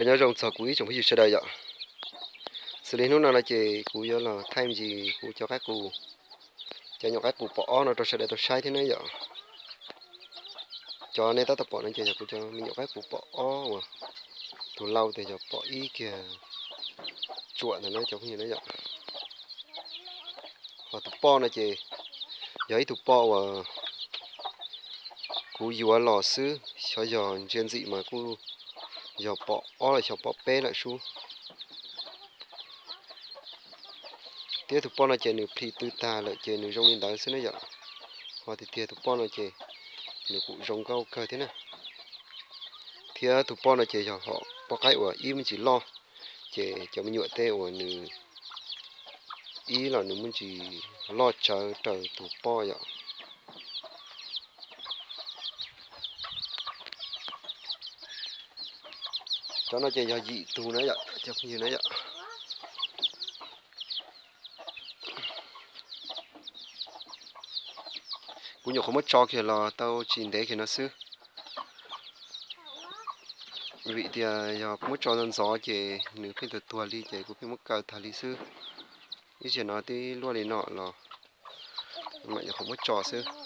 Nyob zoo txog kuv ib tsoom phooj ywg sawv daws yom. Xws li hnub no no ces kuv yuav los thaij me ntsis kuv cov qaib qus, cov me nyuam qaib qus pom ob no rau sawv daws tau saib thiab na yom. Cov nej tab tom pom no ces yog kuv cov me nyuam qaib qus pom ob uas tus lau tes yog pom ib kiag tsuam ntawm no cov phooj ywg na yom. Ho tus poj no ces yog ib tug poj uas kuv yuav los xwb, xyov yog ntsia ntxim mas kuj yog pom ob los xyov pom peb lawm sub. Thiab tus poj no ces nws plhis tw tag lawm ces nws zoo li ntawd xwb na yom. Ho tiag tiag tus poj no ces nws kuj zoo nkauj kawg thiab na. Thiab tus poj no ces yog hom poj qaib uas ib me ntsis loj, ces cov me nyuam tej uas nws ib los nws muaj ntsis loj tsawv raws tus poj yom. Cov no ces yog yim tug na yom, cov phooj ywg na yom. Kuv nyuam qhuav muab tso kiag los tau tsis ntev kiag no xwb. Vim tias yog muab tso ntxov ntxov ces nws pheej tuag tuag li ces kuv pheej muab kaw tag li xwb. Ib zaug no twb luaj li no los mam nyuam qhuav muab tso xwb.